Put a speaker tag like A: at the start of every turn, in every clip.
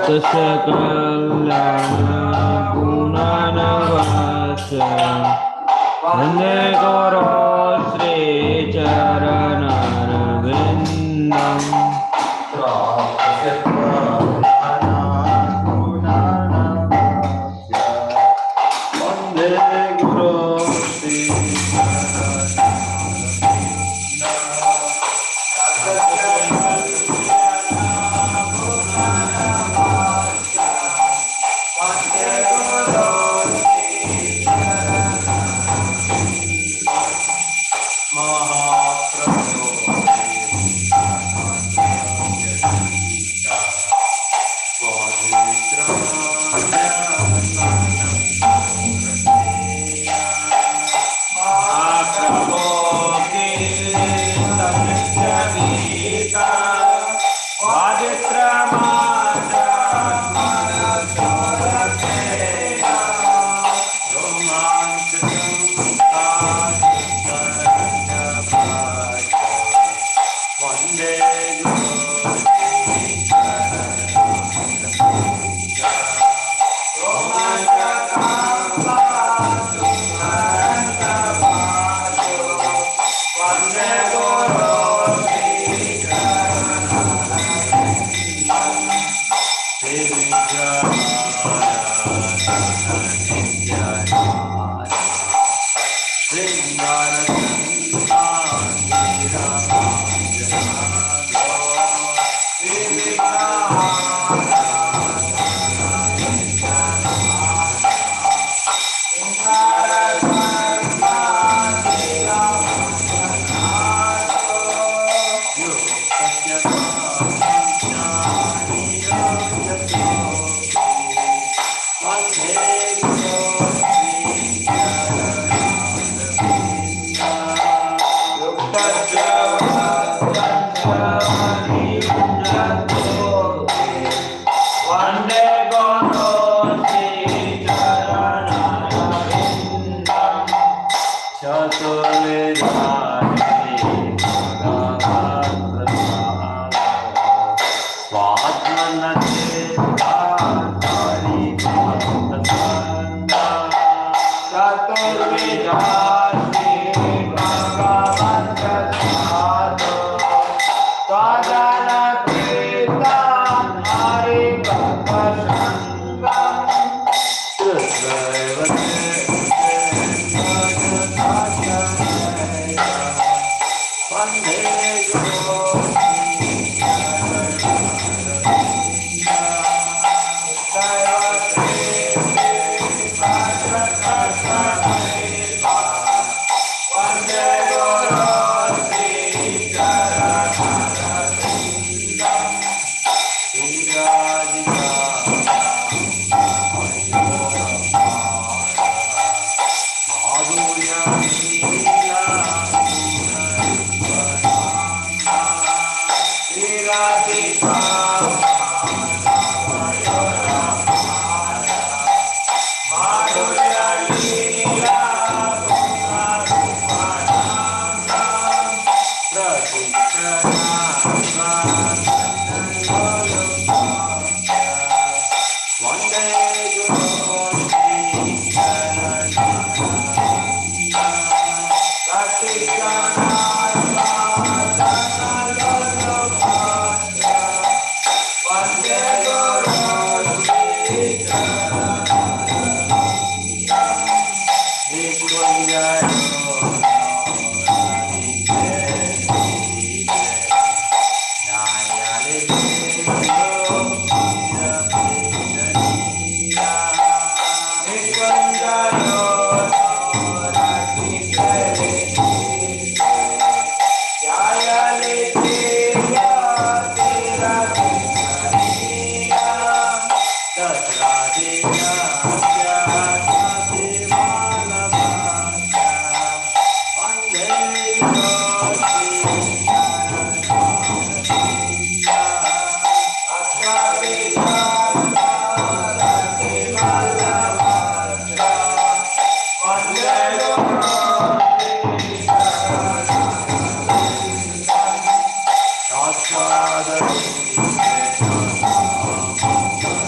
A: ಪ್ರಾಪ್ತಸ್ಯ ಕಲ್ಯಾಣ ಗುಣಾನವಸ್ಯ ವಂದೇ ಗುರು ಶ್ರೀ ಚರಣಾರವಿಂದಂ.
B: ವಂದೇ ಗುರು ಶ್ರೀ ಮಹಾಪ್ರಭು
A: ಮಹಾಪ್ರಭೋ ಗೀತಾ ವಾದಿತ್ರ
B: ವಂದೇ
A: ವಂದೇ ಗುರು ಶ್ರೀ ಚರಣಾರವಿಂದಂ. ಚತುರ್ವಿಧಾಶ್ರೀ ಭಗವಂತ ಸಾಧು ಸ್ವಾಜನ ಕೀರ್ತ ಹರಿ ಭಕ್ತ ಸಂಗಂ. ವಂದೇ ಗುರು Shri ಚರಣಾರವಿಂದಂ.
B: Thank you.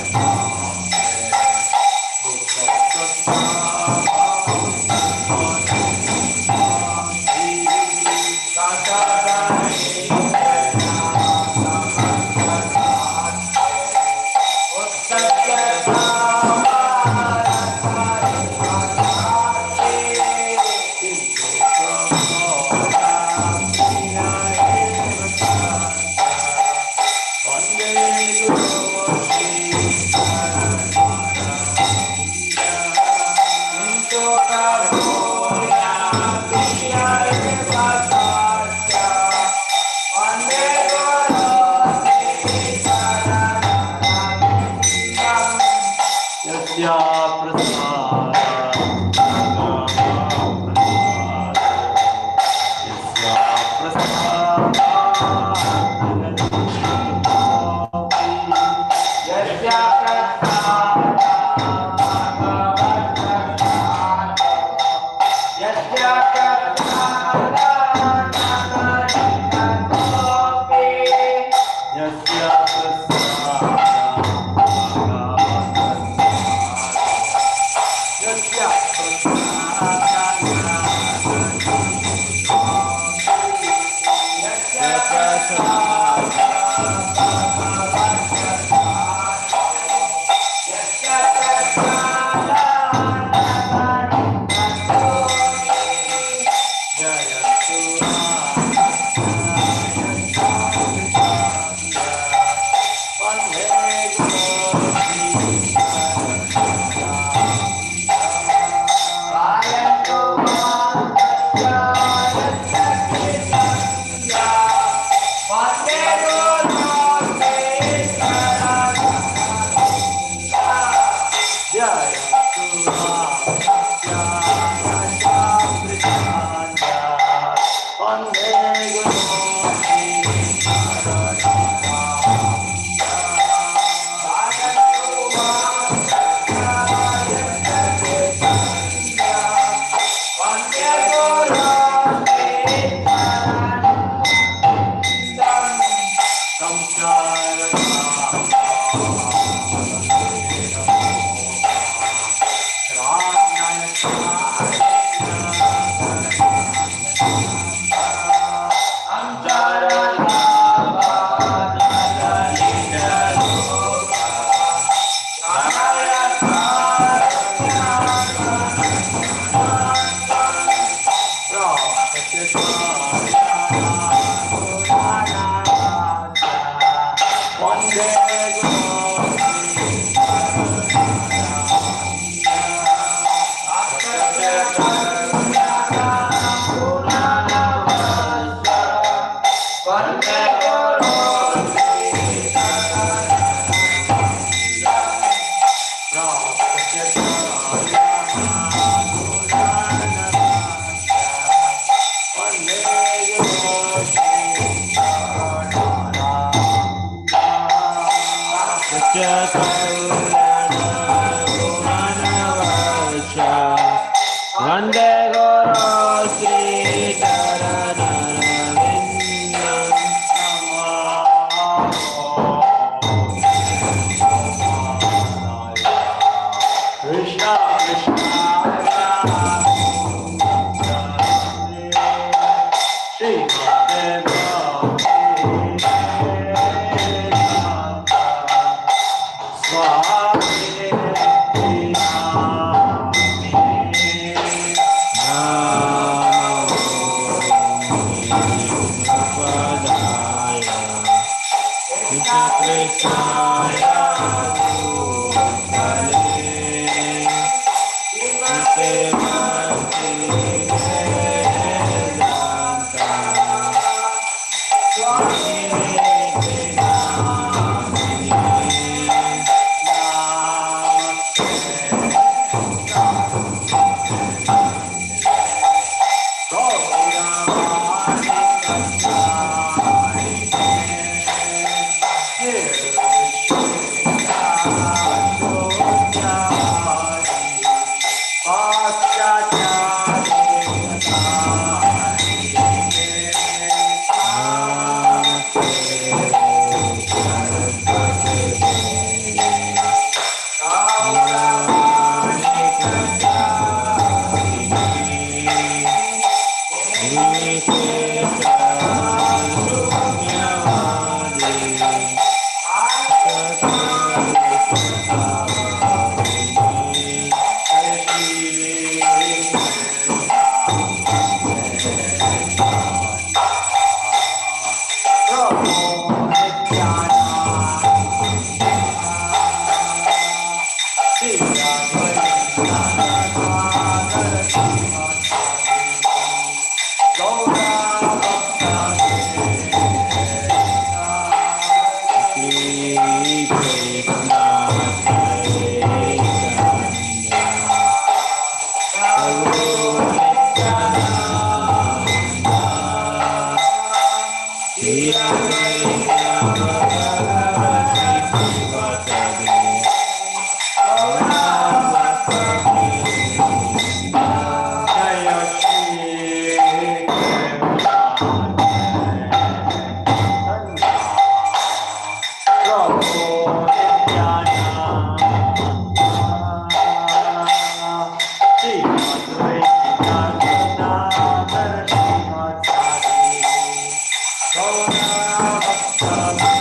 A: Go. Hare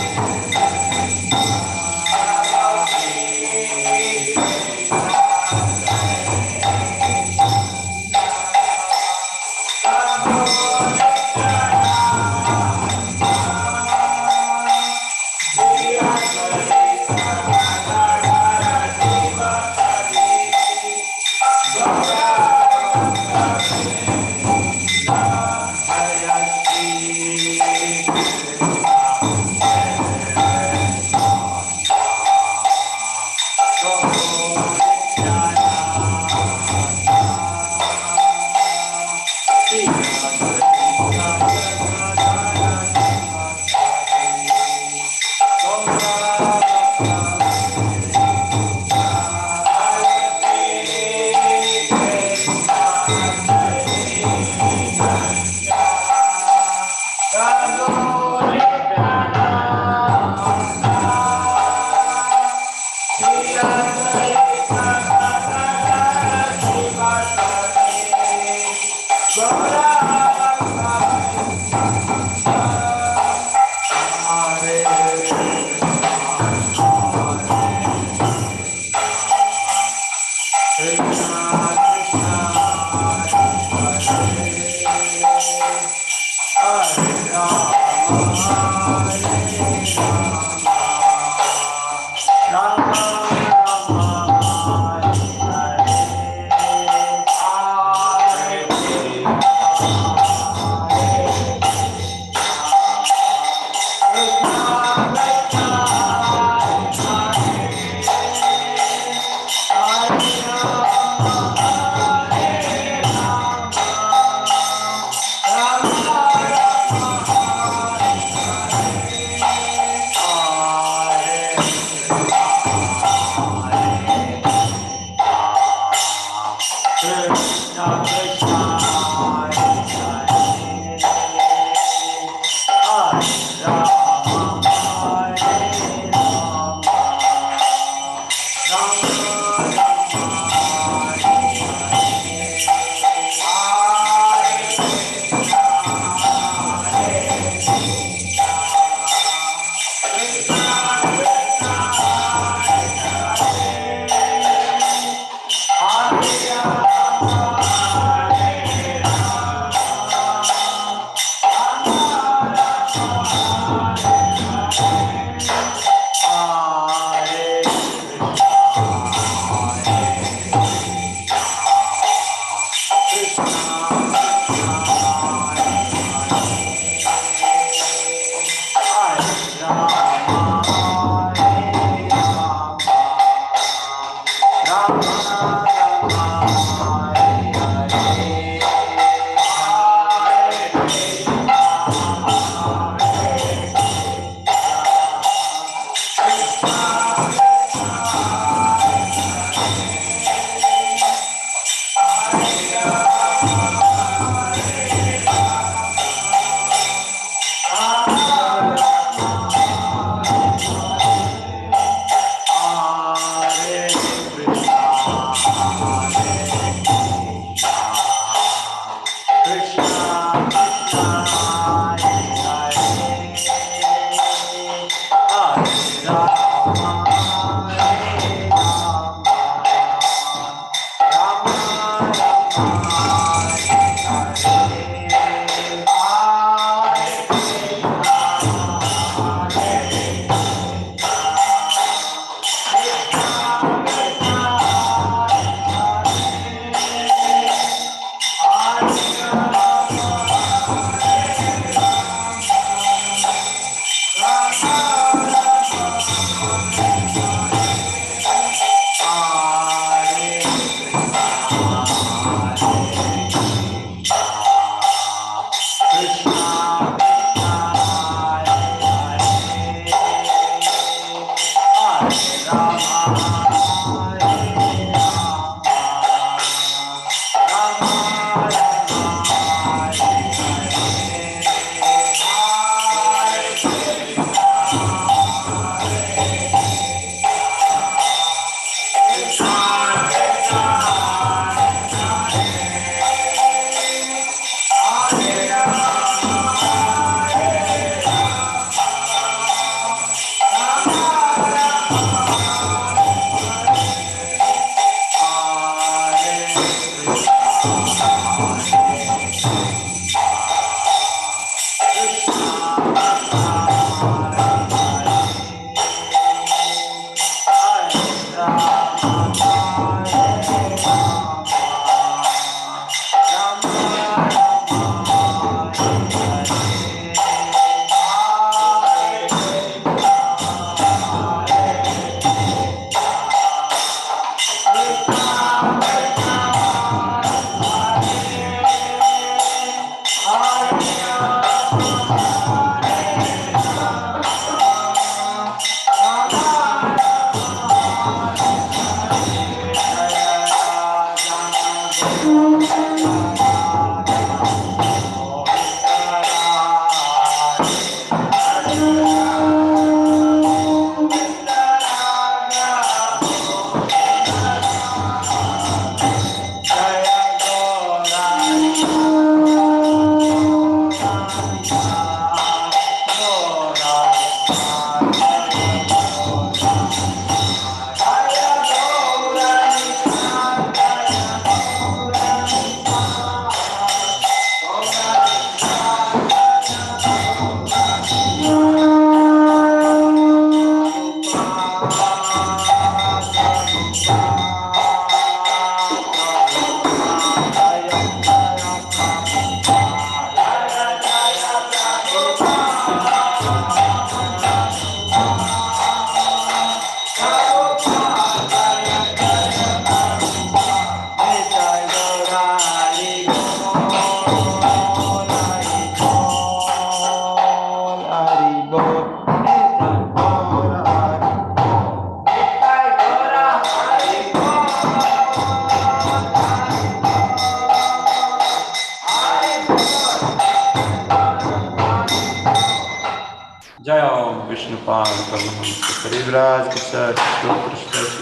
B: Jai Om Vishnupad Paramahamsa Parivraj Krishna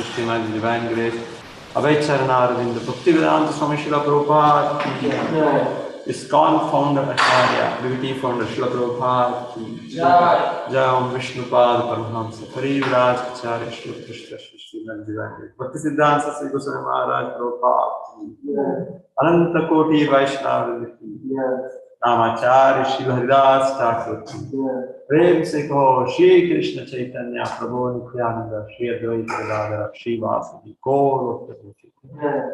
B: Shri Divine Grace Abhay Charanaravinda Bhaktivedanta Swami Srila Prabhupada ki jai. ISKCON founder Acharya BBT founder Srila Prabhupada ki jai. Jai Om Vishnupad Paramahamsa Parivraj Acharya Shri Krishna Shri Divine Grace Bhakti Siddhanta Sri Goswami Maharaj Prabhupada ki jai. Ananta Koti Vaishnava ki jai. Namacharya Shri Haridas Thakur ki jai. प्रेम से कहो श्री कृष्ण चैतन्य प्रभु नित्यानंद श्री अद्वैत गदाधर श्रीवासदि गौर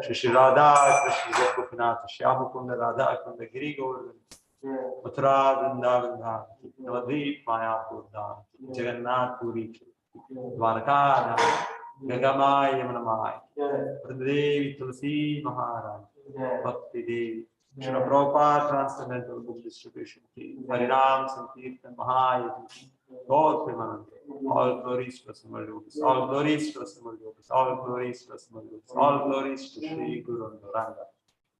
B: श्री श्री राधा कृष्ण गोपीनाथ श्याम कुंड राधा कुंड गिरी गोवर्धन मथुरा वृंदावन धाम नवद्वीप मायापुर धाम जगन्नाथ पुरी द्वारका धाम गंगामाय यमुनामाय वृंदेवी तुलसी महाराज भक्ति देवी Srila Prabhupada Transcendental Book Distribution Team, Harinam Sankirtan Mahayagya, Gaur Premanande, all glories to Assembled Devotees, all glories to Assembled Devotees, all glories to Assembled Devotees, all glories to Sri Guru and Gauranga,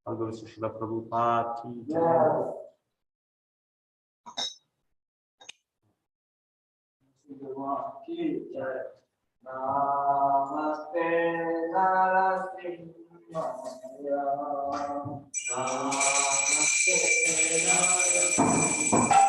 B: all glories to Srila Prabhupada ki jai.
A: Namaste Narasimhaya. Namaste Narasimhaya.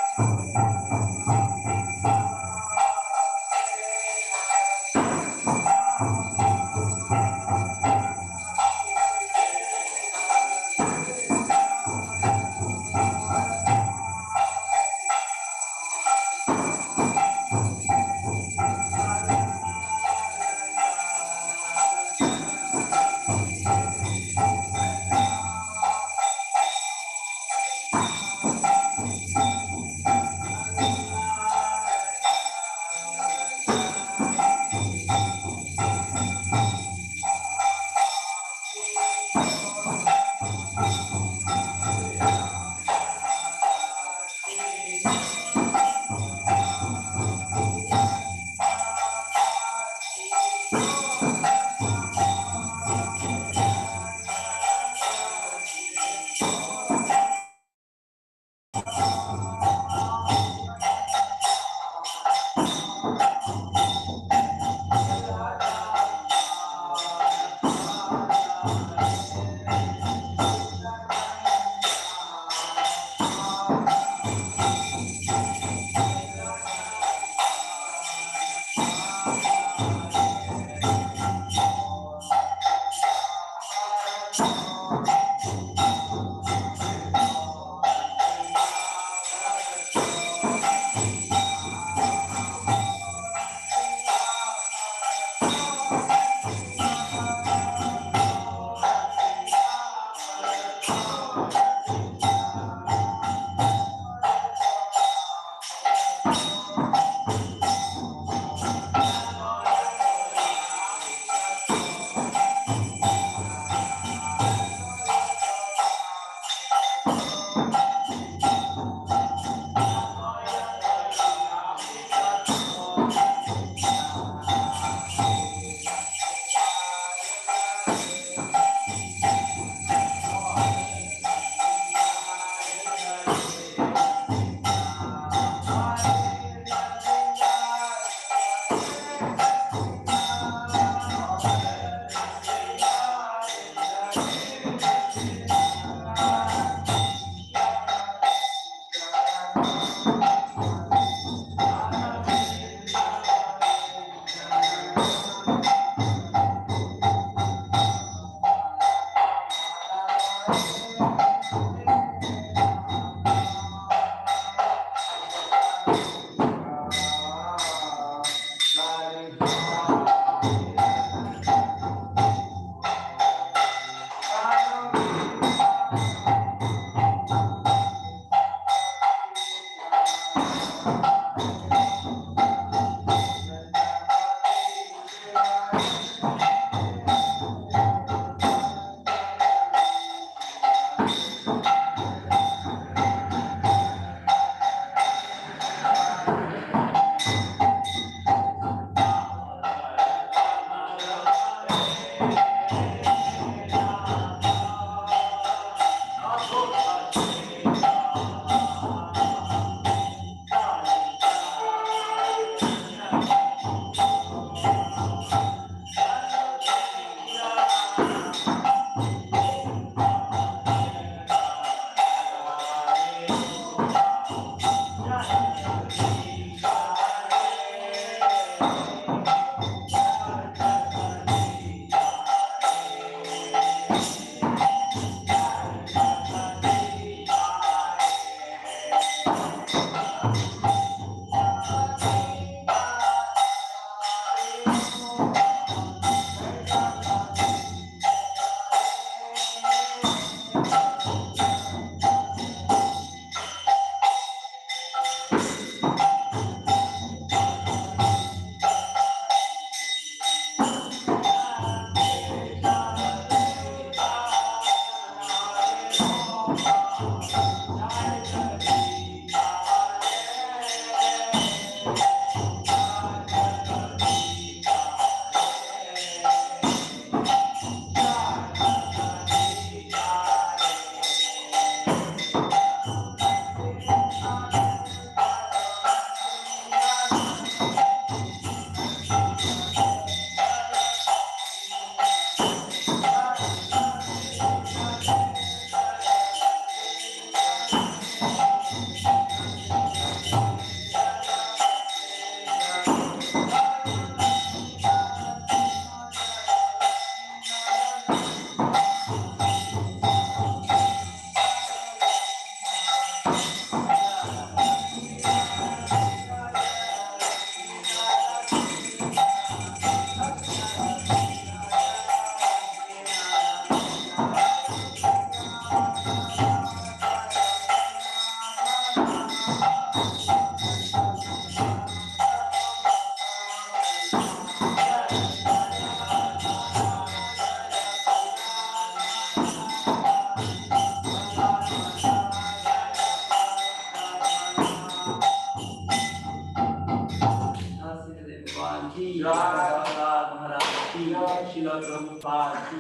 B: Prabhupada Maharaj की, श्रील प्रभुपाद की।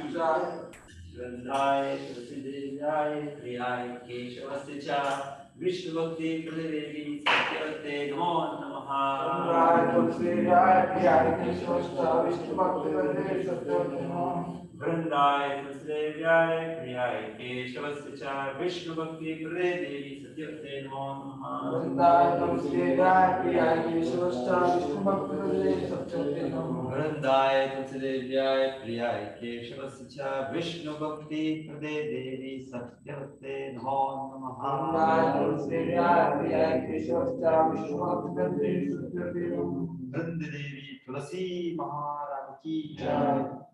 B: वृंदाय तुलसीदेव्याय प्रियाय केशवस्य च विष्णुभक्ति प्रदेवी सत्यवते नमो नमः। वृंदाय तुलसीदेव्याय प्रियाय केशवस्य च विष्णुभक्ति प्रदे देवी सत्यवते नमो नमः।
A: वृंदाय तुलसीदेव्याय प्रियाय केशवश्च विष्णुभक्तिप्रदे सत्यवते नमः।
B: वृंदाय तुलसीदेव्याय प्रियाय केशवस्य च विष्णुभक्ति प्रदे देवी सत्यवते नमो नमः।
A: वृंदाय तुलसीदेव्याय प्रियाय केशवश्च विष्णुभक्तिप्रदे सत्यवते नमः।
B: वृंद देवी तुलसी महारानी की
A: जय।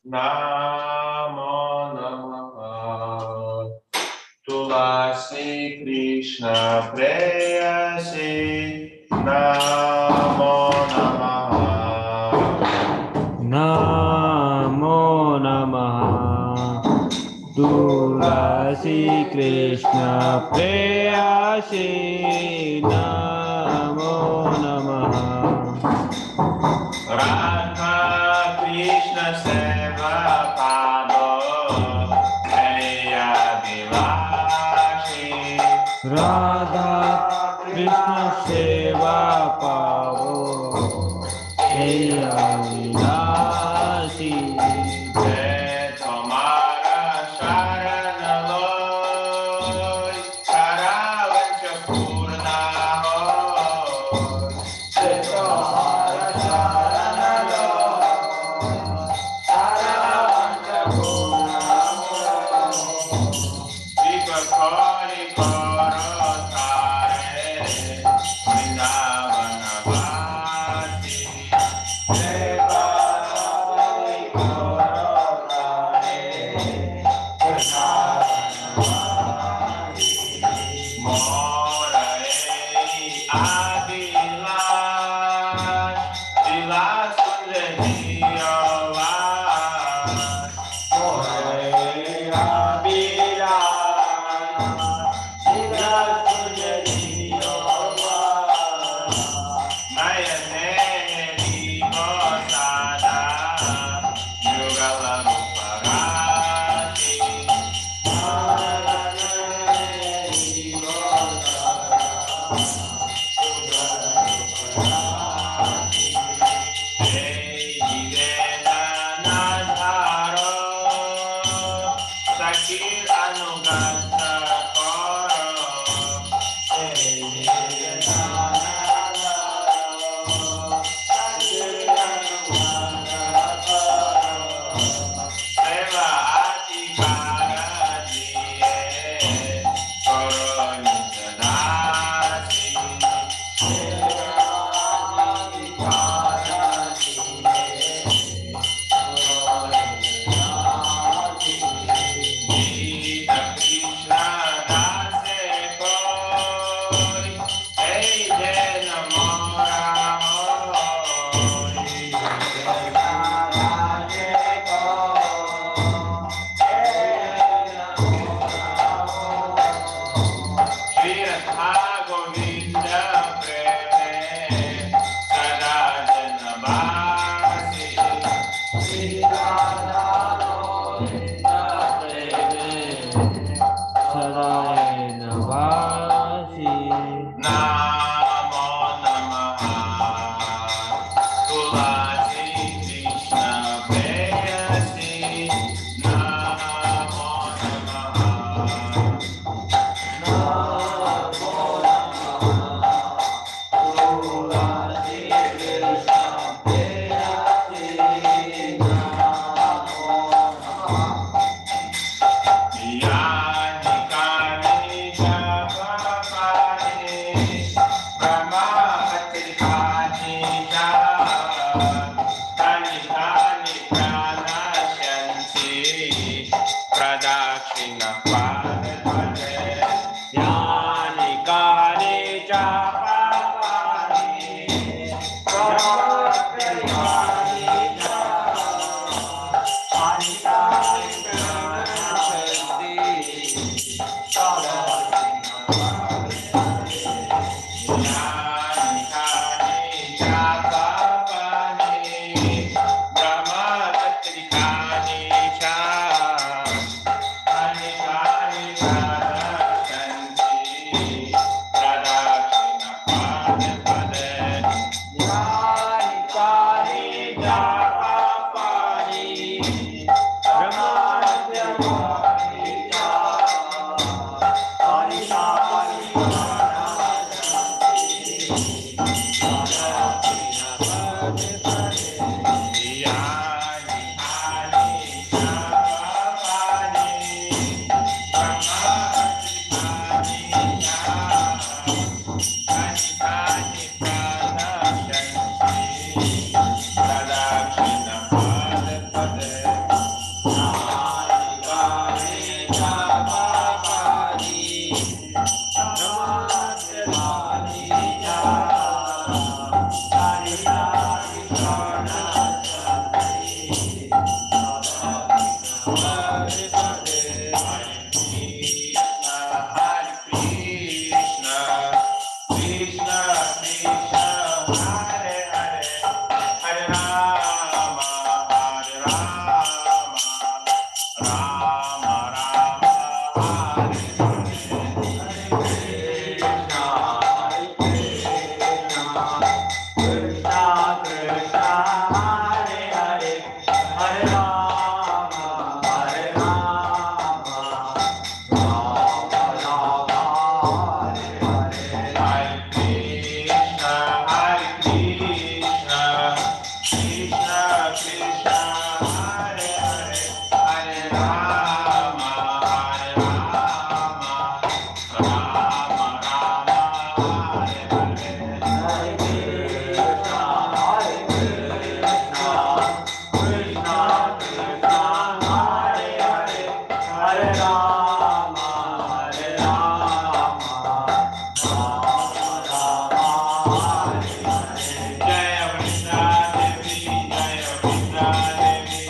C: Namo Namaha Tulasi Krishna Preyasi Namo Namaha
A: Namo Namaha Tulasi Krishna Preyasi Namo Namaha
C: Radha Krishna Seva Pado Eya Vilashi
A: Radha Krishna Seva Pavo Eya Vilasi
C: Je Tomara Sharana Loi Saravancha Purna Hoi.
A: Jai Tomara Sharana
C: Rama Rama, Hare Hare.
B: Krishna Hare Krishna, Krishna Krishna Hare Hare, Hare Rama Hare Rama, Rama Rama Hare Hare.
C: Hare Krishna, Hare Krishna, Krishna Krishna, Hare Hare, Hare Rama, Hare Rama, Rama Rama, Hare Hare.
B: Hare Krishna, Hare Krishna, Krishna Krishna, Hare Hare, Hare Rama, Hare Rama, Rama Rama, Hare Hare.
C: Jaya Vrinda Devi, Jaya Vrinda Devi,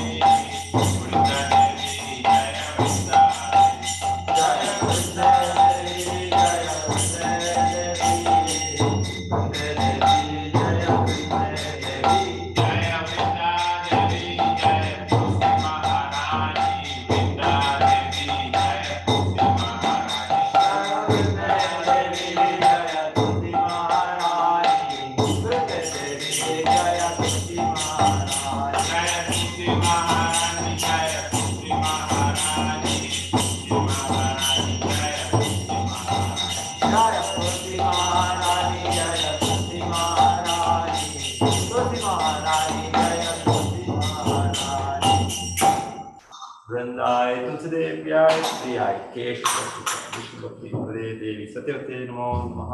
C: Vrinda Devi, Jaya Vrinda Devi.
B: Jaya Vrinda Devi, Jaya Vrinda Devi, Vrinda Devi, Jaya Vrinda Devi.
C: Jaya Vrinda Devi, Jaya Tulsi Maharani, Vrinda Devi, Jaya Tulsi Maharani.
B: Jaya Vrinda Devi, Jaya Tulsi Maharani, Vrinda Devi, Jaya Tulsi Maharani.
C: Jaya Tulsi Maharani, Jaya Tulsi Maharani, Tulsi Maharani, Jaya Tulsi Maharani.
B: Jaya Tulsi Maharani, Jaya Tulsi Maharani, Tulsi Maharani, Jaya Tulsi Maharani. वृंदाय तुलसीदेव्याय प्रियाय Keshav Vishnu भक्ति प्रदे देवी सत्यवते नमो नमः।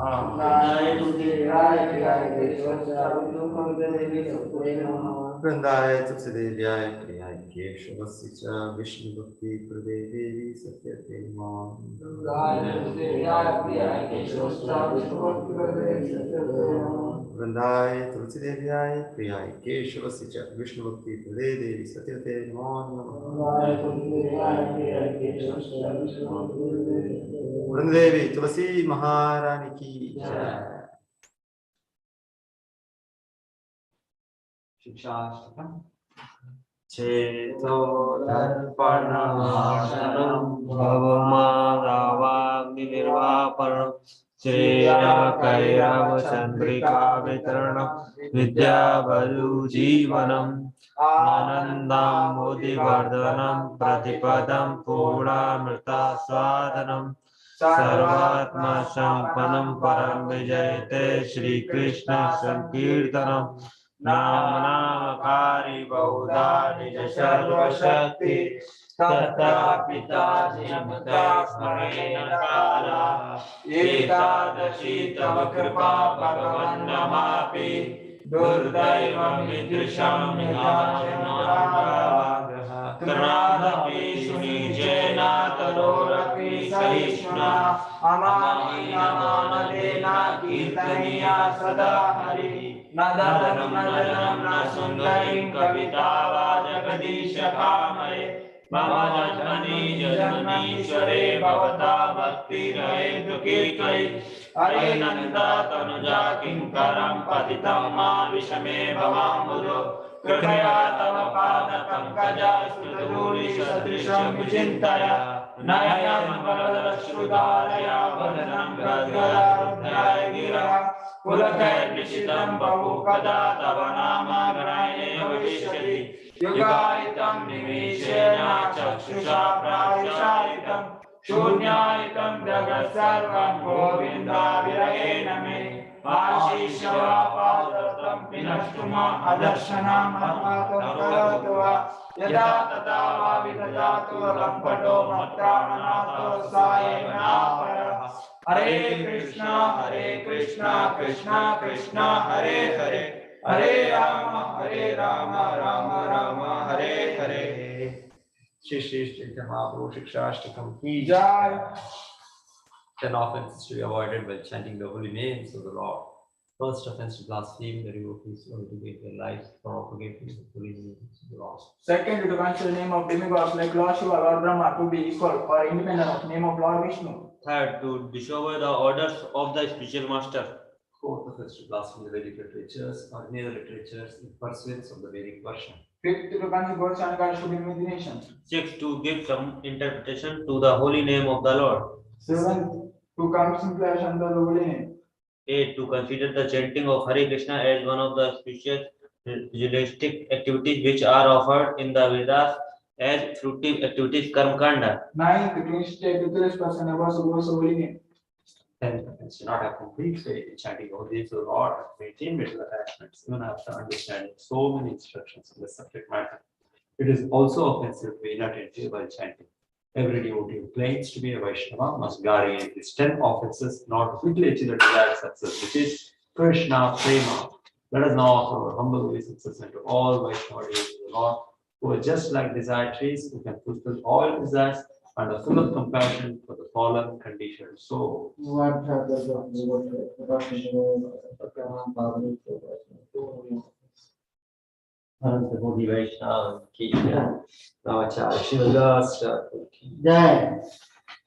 B: वृंदाय तुलसीदेव्याय प्रियाय केशवस्य च विष्णु भक्ति प्रदे देवी सत्यवते नमो नमः। वृंदाय तुलसीदेव्याय प्रियाय केशवस्य च विष्णु भक्ति प्रदे देवी सत्यवते नमो नमः। वृंदेवी तुलसी महारानी की जय। शिक्षाष्टकम्
A: चेतो दर्पणनाशनं भवमादावाग्निर्वापणं श्रेयकैरवचन्द्रिकावितरणं विद्याबलुजीवनम् आनन्दाम्बुधिवर्धनं प्रतिपदं पूर्णामृतास्वादनं सर्वात्मसम्पन्नं परं विजयते श्रीकृष्ण सङ्कीर्तनं नाम नामकारि बहुधा निज सर्वशक्ति तथापिता जिनमुदा स्मरणेन काला एतादृशी तव कृपा भगवन्नमापि दुर्दैवं विदृशं तृणादपि सुनीचेन तरोरपि सहिष्णुना अमानीनमानदेन कीर्तनीया सदा हरिः न ददनं न जनं न सुन्दरीं कविता वा जगदीश कामये मम जन्मनि जन्मीश्वरे भवता भक्तिरहेतुकी त्वयि हरे नन्दा तनुजा किङ्करं पतितं मा विषमे भवाम्बुधो कृपया तव पादपङ्कजा स्तुतधूलिसदृशं विचिन्तय नयनं बलदश्रुधारया वदनं गद्गदारुद्राय गिरः पुलकैर्निशितं बहु कदा तव नाम गणये भविष्यति युगायितं निमिषेण चक्षुषा प्राविशायितं शून्यायितं जगत् सर्वं गोविन्दाविरहेण मे आशीषवापादतं विनष्टु मा अदर्शनां अनाथं करोतु वा यदा तदा वा विदधातु लम्पटो मत्राणनाथो सायेन नापरः। हरे कृष्णा कृष्णा कृष्णा हरे हरे, हरे Ram Ram Ram Hare Hare.
B: Shri Shri Chaitanya Mahaprabhu Shikshashtakam ki
A: Jai.
B: 10 offenses to be avoided by chanting the holy names of the Lord. First offense to blaspheme the devotees who dedicate their lives for propagating the holy names of the Lord.
D: Second, to consider the name of demigods like Lord Shiva, Lord Brahma to be equal or independent of name of Lord Vishnu.
A: Third, to disobey the orders of the spiritual master.
B: Fourth offense to blaspheme the Vedic literatures or any other literatures in pursuance of the Vedic version.
D: Fifth, to consider gods and gods to be imagination.
A: Sixth, to give some interpretation to the holy name of the Lord.
D: Seventh, to contemplation the holy name.
A: Eight, to consider the chanting of Hare Krishna as one of the auspicious ritualistic activities which are offered in the Vedas as fruitive activities, karma kanda.
D: Ninth, to instate ruthless person about the holy name.
B: 10th offense, to not have complete faith in chanting holy names of the Lord and maintain mental attachments, even after understanding so many instructions on the subject matter. It is also offensive to be inattentive while chanting. Every devotee who claims to be a Vaishnava must guard against these 10 offenses in order to quickly achieve the desired success, which is Krishna Prema. Let us now offer our humble obeisances unto all Vaishnava devotees of the Lord, who are just like desire trees, who can fulfill all desires and are full of compassion for the fallen conditioned soul. अनंत कोटि वैष्णव की जय। नवाचार्य शिवदास ठाकुर की
E: जय।